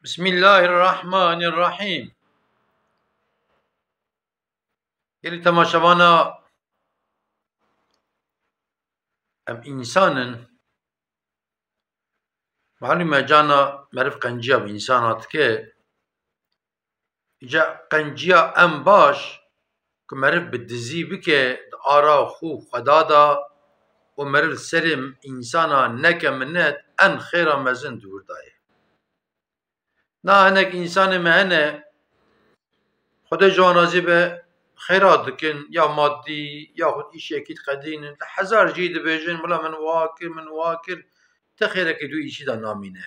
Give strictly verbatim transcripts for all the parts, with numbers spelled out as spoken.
Bismillahirrahmanirrahîm. Gelî temaşevana, em însan in. Malûm e, cana meriv qenciya bi însana dike. Îca qenciya en baş ku meriv bi dizî bike di ara xwe Xweda de û meriv serê însana neke minet, en xêra mezin di wir de ye. Na hinek însanê me hene, Xwedê ji wan razî be, xêra dikin, ya madî, yaxud îşekî diqedînin. Li hezar cî dibêjin, wila min wa kir, min wa kir. Ti xêrekî di wî îşî de namîne.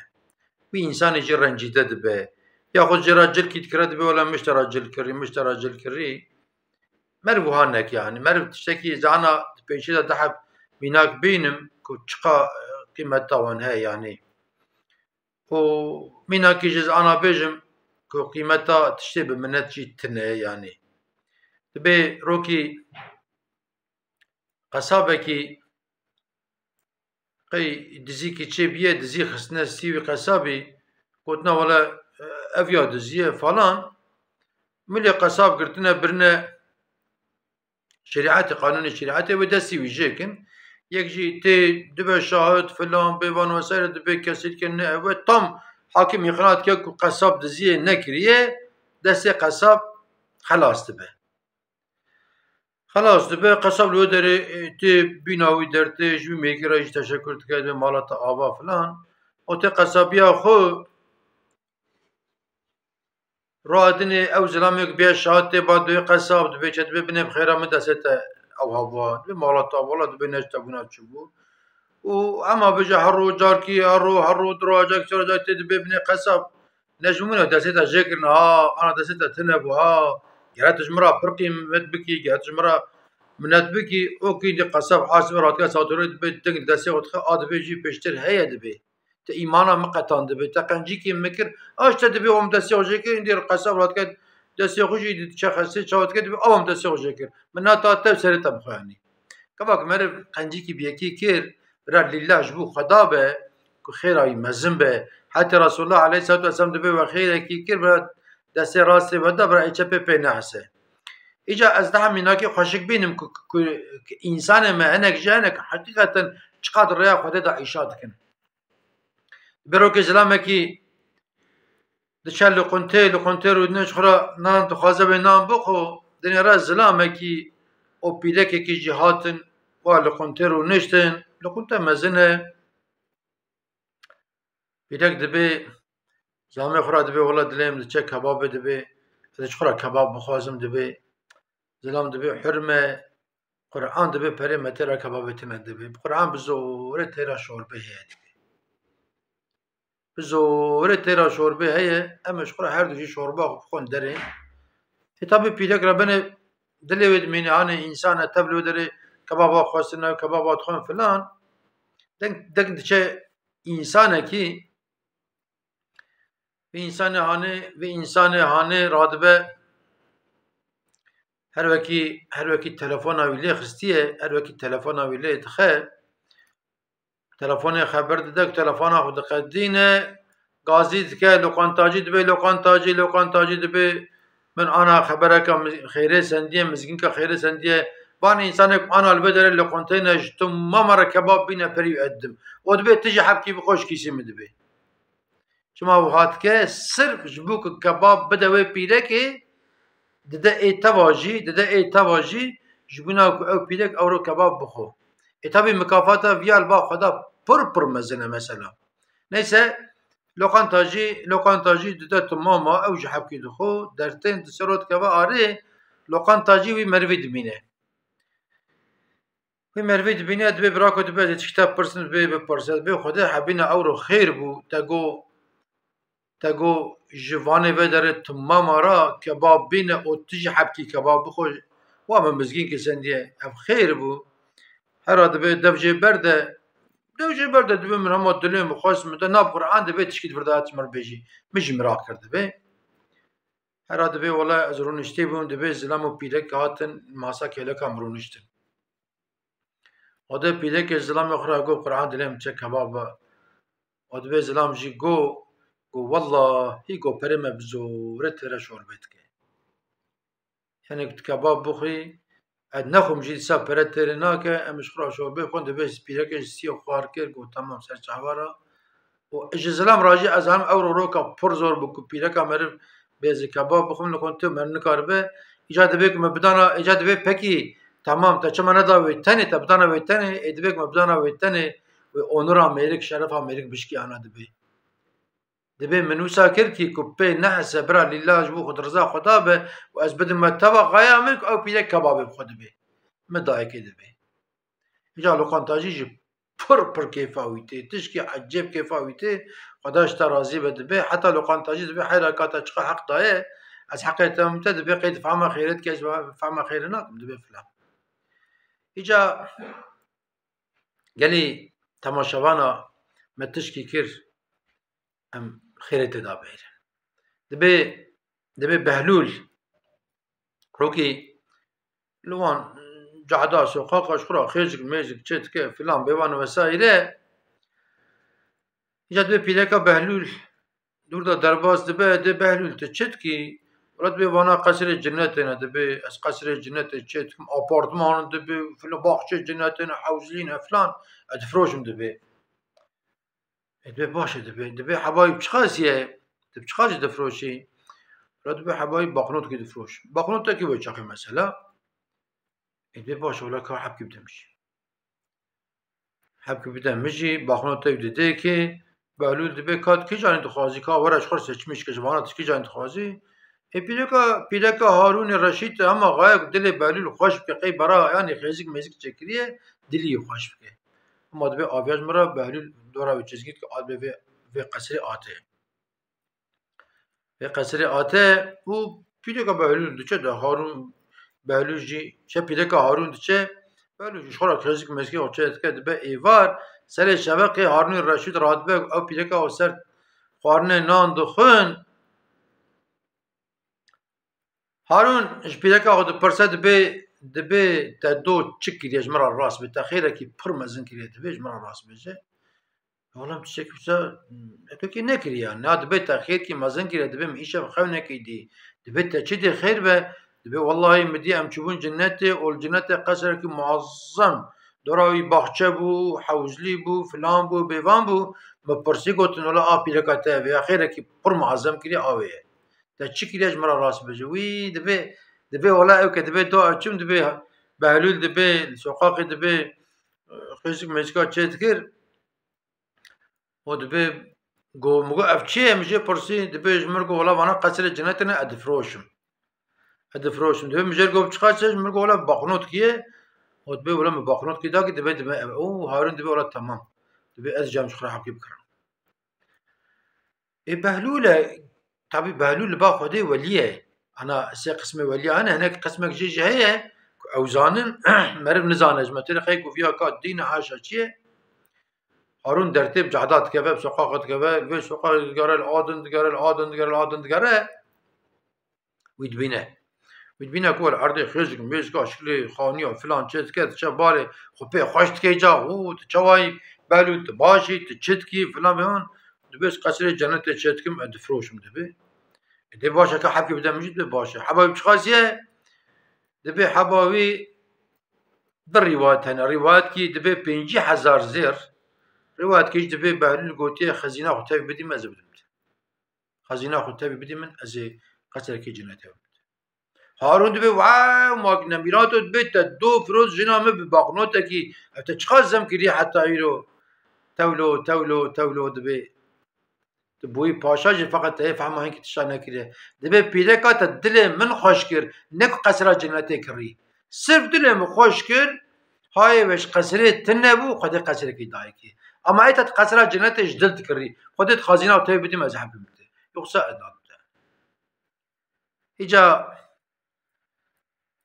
Wî însanê jî rencîde dibe. Yaxud jê re cilkî dikire, dibê wela min ji te re cil kirî, min ji te re cil kirî. Meriv wiha nek yanî. Meriv tiştekî zana di pêşî de deheb mînak bînim ku çiqa, e, qîmeta wan heye yanî. Û mînakî jî ez ana bêjim ku qîmeta tiştê bi minet jî tune ye yanî. Dibê rokî qesabekî qey dizîkî çêbîye, dizî xistine stî wî qesabî, gotina wele, e, ev ya dizî ye falan. Milê qesab girtine birine şerîetê, qanûnê şerîetê wê destî wî jê kin. Yek jî tê dibe şahid filan bê van vesaire, dibê kesê dike ne ew e, tam hakim îqrar dike ku qesab diziyê nekiriye, destê qesab xelas dibe. Xelas dibe, qesab li wê derê, e, tê bîna wî dertê, ji wî mêkî re jî teşekur dike, dibê mala te ava filan. O tê qesabiya xwe Radinê ew zilamê ku bê şahid tê ba duyê qesab, dibê çi dibê binê bi xêra min destê te ew hebûa. Dibê mala te wala dibê ne ji te bûna çi bû. Û ema bêje her ro carkî, her ro, her ro du roja, çar roja tê dibê binê qesab. Ne ji min e destê te jê kirin ha, ana destê te tune bû ha. Gere tu ji min re pir qîmet bikî, gere tu ji min re minet bikî, o kî dê qesab hasibê radike satorê dibê ding destê xwe dixe, a dibê jî pêştir heye dibê. Te îmana min qetan dibe, te qencîkê min kir, a ji te dibê wan destê xwe jê kir, îndî qesab radike destê xwe jî diçe xestê çawa dike dibê a wan destê xwe jê kir. Min nata te serê te bixwe yanî. Kevak meriv qencîkî bi yekî kir, bira lîllah ji bo Xweda be, ku xêra wî mezin be. Hetê Resulullah aleyhissalatu vesselam dibê we xêrekî kir, bira destê rastê we da, bira ê çepê pê nehese. Îca ez daha mînakê xweşik bînim ku, ku, ku însanê me hinek ji hinek heqîqeten çiqas di rêya Xwedê de îşa dikin. Berokê zilamekî diçe li quntê, li quntê rûdine ji xwe re nan dixwaze wê nan bixwe, dinê re zilamekî û pîrekekî jî hatin, wa li quntê rûniştin, li qunte mezin e. Pîrek dibê, zilamê xwe re dibê, wela dilê min diçe kebabê dibê, ez ji xwe re kebab bixwazim dibê. Zilam dibê, hurme, Quran dibê, perê me tê re kebabê tune dibê. Bi Quran bi zorê tê re şorbê heye dibê. Bi zorê tê re şorbê heye, em ji xwe re her du jî şorba xwe bixwin derê. Ê tabî pîrek re benê dilê wê dimîne, hanê însan e tev li wê derê kebaba xwestine, kebaba dixwin filan. Deng, deng diçe însanekî, vê însanê hanê, vê însanê hanê radibe her wekî, her wekî telefona wî lê xistiye, her wekî telefona wî lê dixe. Telefonê xeber dide ku telefona xwe diqedîne, gazî dike, loqantacî dibê, loqantacî, loqantacî dibê, min ana xebereka mi-, xêrê sendiye, mizgînka xêrê sendiye, van însanek ana li vê derê loqanteyê ne ji tu mama re kebab bîne perî û edim. O dibê tu jî hebkî bixwe ji kîsê min dibê. Çima wiha dike? Sirf ji bo ku kebab bide wê pîrekê, dide ê teva jî, dide ê teva jî, ji bona ku ew pîrek ewro kebab bixwe. Ê tabî mikafata viya li ba Xweda pir pir mezin e mesela. Neyse, loqanta jî, loqanta jî dide tu mama, ew ji hebkî dixwe, dertên di ser o dikeve arê, loqanta jî wî merivî dimîne. Wî merivî dibîne, dibê birako dibê ez ê tişkî te bipirsim, dibê bipirse, dibê Xwedê hebîna ewro xêr bû, te got, te got ji vanê vê derê tu mama ra kebab bîne û tu jî hebkî kebab bixwe, wa min mizgîn kir sendiye, ev xêr bû. Hera dibê dev jê berde, dev jê berde, dibê min hema dilê min xwest min de, na bi Quran dibê tişkî di vir de hat ji min re bêjî, min jî miraq kir dibê. Hera dibê wele ez rûniştî bûm, dibê zilam û pîrek hatin masa kêleka min rûniştin. O dê pîrekê zilamê xwe re got, Quran dilê min çe kebab be. O dibê zilam jî got, Got, "Wellahî," got, "perê me bi zorê têre şorbê dike." Hinek tu kebab bixwî, ez nexwim jî dîsa pere têrê nake, em ji xwe re şorbê xwin, dibê pîreke ji siyê xwar kir, got, "Tamam, ser çava re." Û ji zilam re jî ez zanim ew roka pir zor bû ku pîreka meriv bê ez ê kebab bixwim, li xwin tu meriv nikaribe. Îca dibê ku me bidana, îca dibê pekî, "Tamam, te çima neda wê tenê, te bidana wê tenê?" Ê dibê ku me bidana wê tenê, wê onura mêrik, şerefa mêrik bişkiyana dibê. Dibê min wisa kir kî ku pê nehese bira lîla ji bo xwe di riza xwe da be û ez bidim me teva xaya min ku ew pîrek kebabê bi xwe dibê. Min dayikê dibê. Îca loqantajî jî pir pir kêfa wî tê. Tişkî ecêb kêfa wî tê. Xweda ji te razî be dibê. Heta loqantajî dibê heyra ka te çiqa heq daye. Ez heqê te min te dibê qey difama xêrê dike, ez difama xêrê nakim dibê filan. Îca gelî temaşevana me tişkî kir. Em xêrê tê de bihêlin. Dibê, dibê Behlûl rokî li wan cehda soqaqa ji xwe re xêzik mêzik çê dike filan bêvan vesaire. Îca dibê pîreka Behlûl dûr de derbas dibe, dê Behlûl tu çi dikî? Wela dibê vana qesrê cinetê ne dibê, ez qesrê cinetê çê dikim, apartman dibê, filan baxçê cinetê ne, hewzlî ne filan, ez difiroşim dibê. E, dibê baş e, dibê, dibê hebayî bi çiqas ye, tu bi çiqas jî difiroşî? Wela dibê hebayî baxnotkî difiroş. Baxnotekî wê çaxê mesela. E, dibê baş e, wela ka hebkî bide min jî. Hebkî bide min jî, baxnotek didê kê, Behlûl dibê ka tu kîjanî dixwazî, ka were ji xwe seçmiş ke ji vana tu kîjanî dixwazî? Ê pîreka, pîreka Harûnê Reşîd hema xaye ku dilê Behlûl xweş bike, qey bera yanî xêzik mêzik çêkiriye, dilî wî xweş bike. Hema dibê aviya ji min re Behlûl dora wê çizgî dike, a dibê vê, vê qesrê ate. Vê qesrê ate û pîreka Behlûl diçe de Harûn, Behlûl jî, çe pîreka Harûn diçe, Behlûl jî ji xwe re xêzik mêzikê xwe çê dike, dibe êvar, serê şeveqê Harûnê Reşîd radibe, ew pîreka xwe ser xwarinê nan dixwin. Harûn ji pîreka xwe dipirse, dibê, dibê te do çi kiriye ji min re rast bê, te xêrekî pir mezin kiriye, dibê ji min re rast bêje. Oğlum, tiştekî wisa, ekekî nekiriye. Na dibê te xêrkî mezin kiriye, dibê min îşev xewnekî dî. Dibê te çi dê xêr be? Dibê wellahî min dî em çûbûn cinetê û li cinetê qesrekî muazzem. Dora wî baxçe bû, hewzlî bû, filan bû, bêvan bû. Min pirsî gotin, wela a pîreka te ev e, ya xêrekî pir muazzem kiriye, a wê ye. Te çi kiriye ji min re rast bêje? Wî dibê, dibê wela ew ke dibê do ew çim dibê Behlûl dibê, li soqaqê dibê, e, xêzik mêzika çê dikir. Û dibê go, min got, "Ev çi ye?" Min jê pirsî, dibê ji min got, "Wela vana qesrê cinetê ne, ez difiroşim. Ez difiroşim." Dibê min jê got, "Bi çiqa çi?" Ji min got, "Wela bi baxnotkî ye." Û dibê, "Wela min baxnotkî da kî, dibê, dibê ev." Û Harûn dibê, "Wela temam." Dibê ez cem ji xwe re hebkî bikirim. Ê Behlûl e, tabî Behlûl li ba Xwedê welî ye. Ana sê qismê welî hene, hinek qismek jê jî heye ku ew zanin, meriv nizane ji me têre xey ku viya ka dîn e, haşa çi ye. Harûn dertê bi cehda dikeve, bi soqaxa dikeve, li vê soqaxê digere, li a din digere, li a din digere, li a din digere. Wî dibîne. Wî dibîne ku li erdê xêzik mêzika şilê xaniya filan çê dike, diçe barê xwe pê xweş dike ca, û tu çawayî Behlûl, tu baş î, tu çi dikî filan bêvan, dibê ez qesrê cenetê çê dikim, ez difiroşim dibê. E, dê baş e, ka hebkê bide min jî dibê baş e. Heba wî bi çiqas ye? Dibê heba wî du rîwayet hene. Rîwayetkî dibê pêncî hezar zêr, rîwayetkî jî dibê Behlûl gotiye, "Xezîna xwe tevî bidî min, ez ê bidim te. Xezîna xwe tevî bidî min, ez ê qesrekê cenetê we bidim te." Harûn dibê, "Wow, mak nemîrato dibê te do firoz jina min bi baxnotekî, ev te çiqas zem kiriye heta îro." Tewlo, tewlo, tewlo dibê. Tu bûyî paşa jî, feqet te yê fehma hinkî tişta nekiriye. Dibê pîreka te dilê min xweş kir, ne ku qesra cenetê kirî. Sirf dilê min xweş kir, hayê we ji qesrê tune bû, Xwedê qesrekî dayikê. Ama ê te di qesra cenetê ji dil dikirî. Xwedê di xezîna tevî bidî min, ez hebim te. Yoksa ez nadim te. Îca,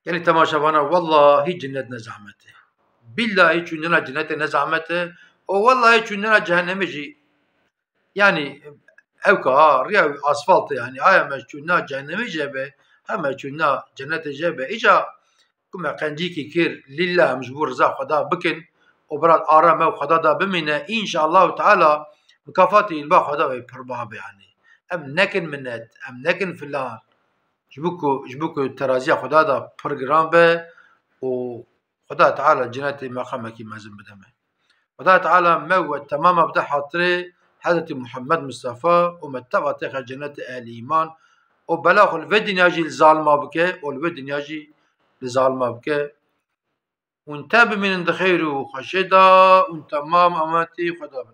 gelî temaşevana, wellahî cinnet ne zehmet e. Billahî çûndina cennetê ne zehmet e. Û wellahî çûndina cehennemê jî, yanî, ew ka ha, riya wî asfalt e, yanî, haya me çûndina cehennemê jê be, heme çûndina cennetê jê be. Îca ku me qencîkî kir, lîlla em ji bo riza Xweda bikin û bira ara me û Xweda da bimîne, înşallahu teala mikafatê îlba Xweda wê pir ba be, yanî. Em nekin minet, em nekin filan. Ji bo ku, ji bo ku teraziya Xweda de pir giran be û Xweda Teala cenetê meqamekî mezin bide me. Xweda Teala me we temama bide hatirê Hezretî Muhammed Mistefa û me teva têxe cenetê ehlî îman û bela xwe li vê dinya jî li zalima bike û li vê dinya jî li zalima bike. Hûn te bimînin di xeyr û xweşê de, hûn temam ametî Xweda bin.